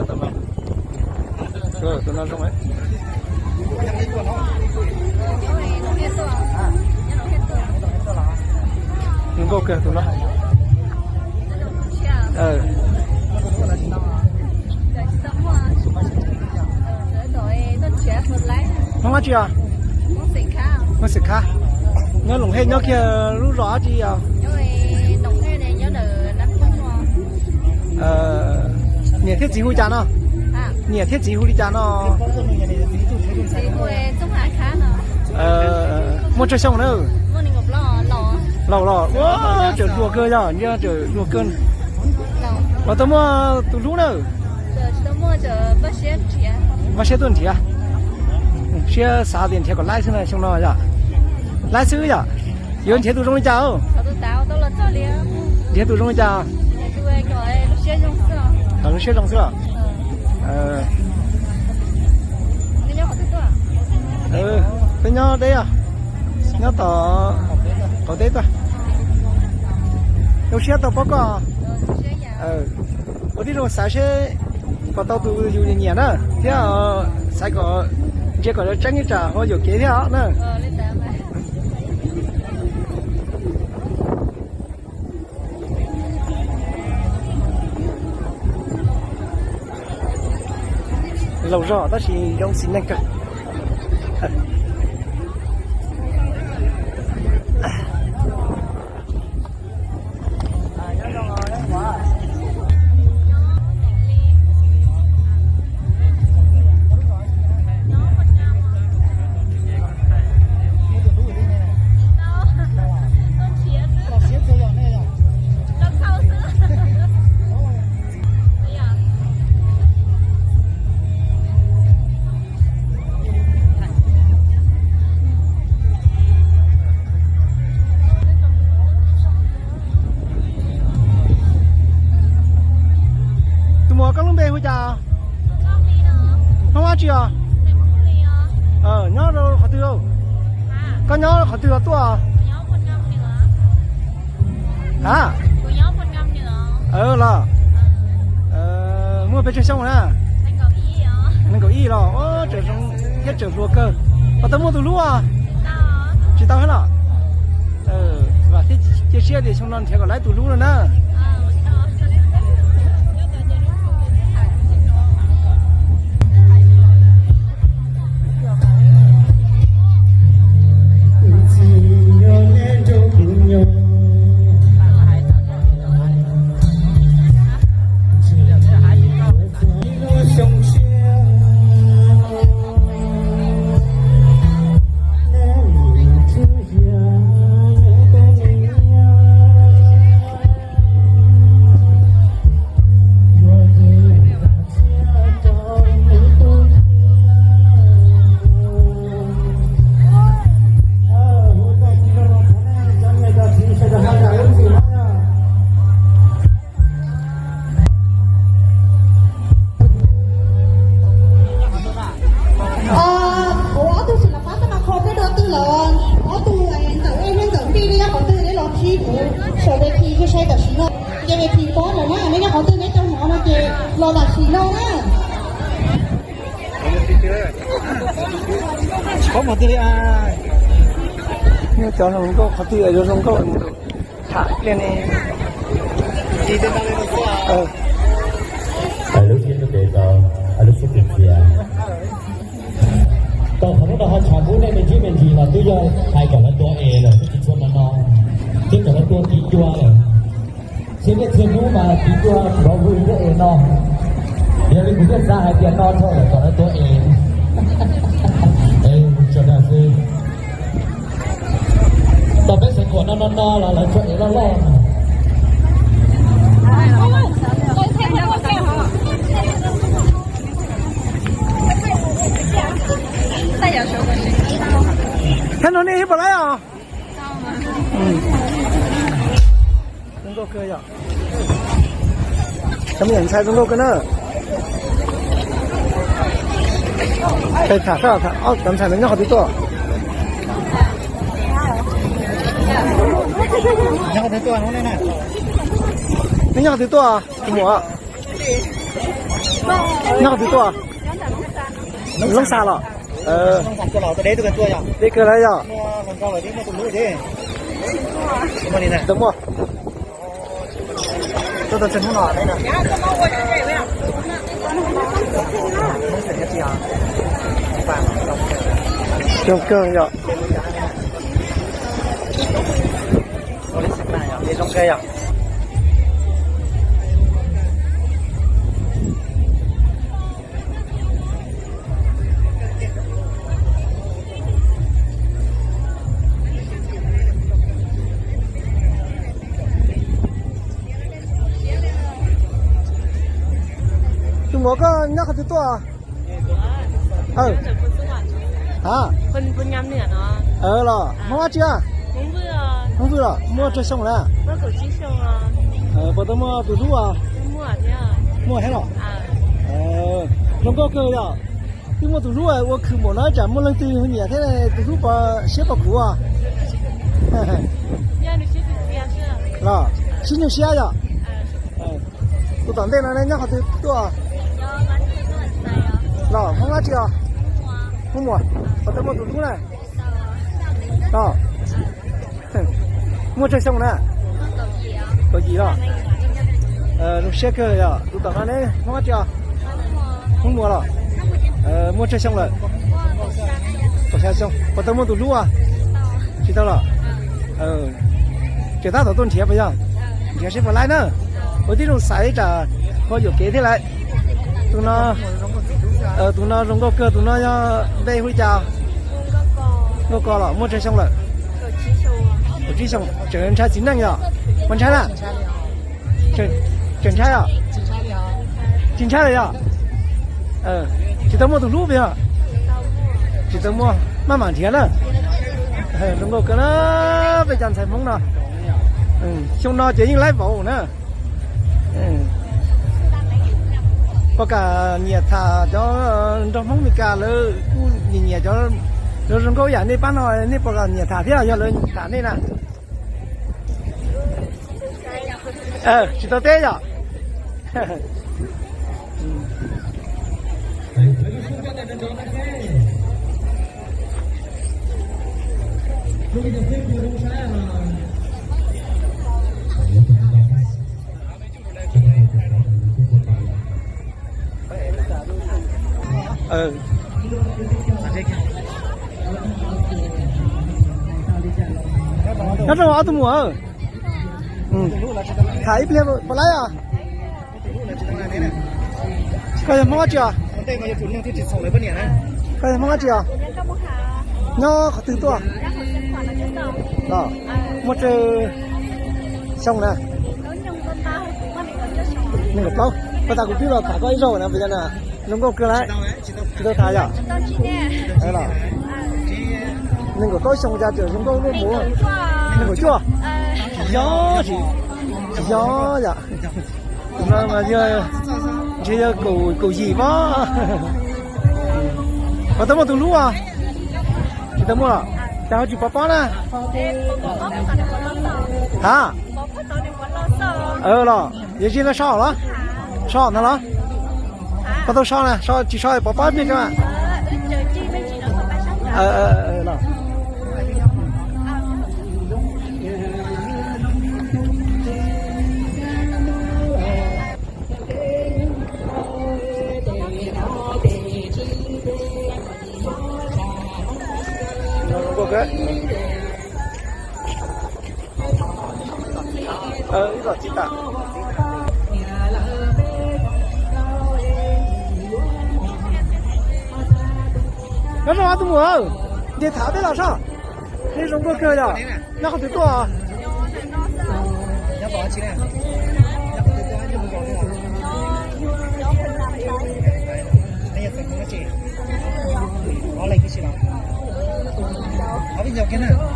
Tus no zoo. Zoo nkauj kawg tus no. Hmoob dab tsi os? Hmoob Xeem Khab. Nyob Loom Hej nyob kiag lub zos dab tsi os? Niam thiab txiv hu cas no? Niam thiab txiv hu li cas no? Muaj tsawg xyoo na? Laus los. Ua, tseem hluas kawg yog, tseem hluas kawg. Los tau muaj tus hlub na? Vaj siab tuaj nrhiav. Siab xav tias nrhiav kom laib xwb na xyoo no yom. Laib xwb yom. Yuav nrhiav tus zoo li cas? Nrhiav tus zoo li cas? Lub siab zoo xwb los. Peb nyob deb os, nyob tom qaum teb tuaj. Zoo siab tau pom koj. Ua tib zoo xav seb kom tau tus yus nyiam na, thiab xav kom ntsia kom tseeb ib tsam ho yuam kev thiab os na. Laus zog tab sis zoo xis neej kawg. Tus muam, koj lub npe hu cas? Hmoob dab tsi os? Nyob rau qhov twg? Koj nyob qhov twg los tuaj? A, los muaj pes tsawg xyoo na? Nees nkaum ib los, tseem zoo thiab tseem hluas kawg. Puas tau muaj tus hlub os? Tsis tau thiab los? Vam thiab cia siab tias xyoo no nrhiav kom laib tus hlub no na. Kuv ob tug tsis los pab tab mas kho peb dua twg los ob tug ntawm ej thiab ntawm npij li nyob qhov twg neb los ntsib kuv saum ves this sai sai tam sim no. Ces ves this pob lawm na, neb nyob qhov twg neb tau hnov no ces los tam sim no na. Tsis paub mus twg li. Nyob cov zoo nkauj qhov twg yuav zoo nkauj tham pliag ne. Lub siab ntev tau, lub siab tiag tiag. Tau qhov hnub no ho tshav kub nej me ntsis me ntsis los twb yog hais kom lawv tua es lawm, twb tsis tshua no no, twb kom lawv tua tiv cua lawm. Txhia niaj txhia hnub mas tiv cua nrov vwg thiab es no. Yog li kuv thiaj xav hais tias no dhau lawm kom lawv tua es. Tso dag xwb. Tau peb xeem khuam no no no los lawv tso es loj loj. Thaum no nej ib puas laib os? Zoo nkauj kawg yom. Cov me nyuam ntxhais zoo nkauj kawg na. Peb tham sab, ob cov ntxhais no nyob qhov twg tuaj? Neb nyob qhov twg tuaj, tus muam? Nyob qhov twg tuaj? Loob Xas los? Deb kawg lawm yog? Tau muaj. Zoo kawg yog. Zoo kawg yog. Tus muam, koj nyob qhov twg tuaj? A, los Hmoob dab tsi? Hmoob Vwj los muaj tsawg xyoo lawm? Puas tau muaj tus hlub? Muaj thiab los? Zoo nkauj kawg yog. Twb muaj tus hlub ua khwv npaum no tsam muaj leej twg nyiam thiab tus hlub siab pom khuv. Los sib nyuj siab yog. Tus tom ntej no nyob qhov twg tuaj? Los Hmoob dab tsi os? Hmoob Muas. Puas tau muaj tus hlub na? Los muaj tsawg xyoo na? Kaum yim los? Zoo siab kawg yog. Tus tom no ne Hmoob dab tsi os? Hmoob Muas los? Muaj tsawg xyoo lawm? Kaum xya xyoo. Puas tau muaj tus hlub? Tsis tau los? Tseem tab tom tuaj nrhiav puas yog? Nrhiav seb puas laib na. Ua tib zoo xaiv tsam ho yuam kev thiab lawm. Tus no, tus no zoo nkauj kawg, tus no yog npe hu li cas? Nkauj Kos los muaj tsawg xyoo lawm? Kaum tsib xyoo. Tseem ntshai txiv neej yog? Puas ntshai na? Tseem ntshai os? Tsis ntshai lawm yog? Tsis tau muaj tus hlub puas yog? Tsis tau muaj, maj mam nrhiav na. Zoo nkauj kawg na, peb cov ntxhais Hmoob no. Xyoo no ces yeej laib vauv na. Puas kam nyiam tham cov nraug Hmoob Mes Kas lawv kuj nyiam nyiam cov zoo nkauj yam nej pab no, nej puas kam nyiam tham thiab yog lawv tham nej na? Tsis tau teb yom? Nyob zoo ob tug muam. Tham ib pliag puas laib os? Koj yog Hmoob dab tsi os? Koj yog Hmoob dab tsi os? Nyob qhov twg tuaj? Muaj tsawg xyoo na? Nees nkaum plaub. Koj tas kuv twb los tham koj ib zaug na, puas yog na? Zoo nkauj kawg lawm. Tsis tau tham yom? Nees nkaum plaub xyoo cas tseem zoo nkauj luaj mus. Nees nkaum cuaj. Tsis yog, tsis yog yom? Tus no mas yog, ntshe yog kaum yim pob. Puas tau muaj tus hlub os? Tsis tau muaj los? Cas ho tsis pov pob na? Ha? Los yog zis no so los? So no los? Puas tau so na? So tsis so pov pob pliag tso. Los. Nyob zoo ob tug muam, nce thav peb los soj. Nej zoo nkauj kawg yom. Nyob qhov twg tuaj?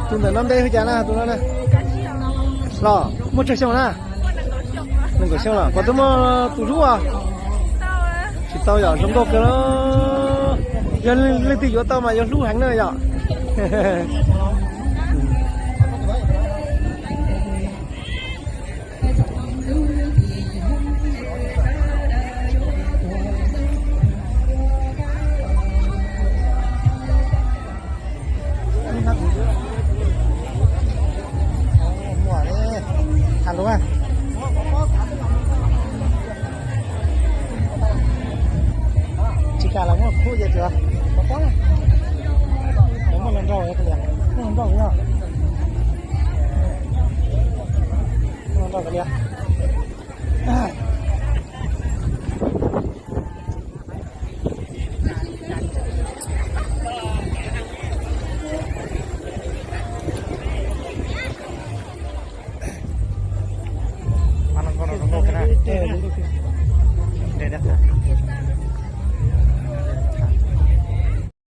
Tus ntawm no npe hu cas na, tus no na? Los muaj tsawg xyoo na? Nees nkaum xyoo los? Puas tau muaj tus hlub os? Tsis tau yom, zoo nkauj kawg. Yog leej twg yuav tau mas yuav hlub heev na yom. Cas los muaj khub ces tsuav, lawv muaj hluas nraug, muaj hluas nraug yog, muaj hluas nraug kav liam, mas no nkauj no zoo nkauj thiab na.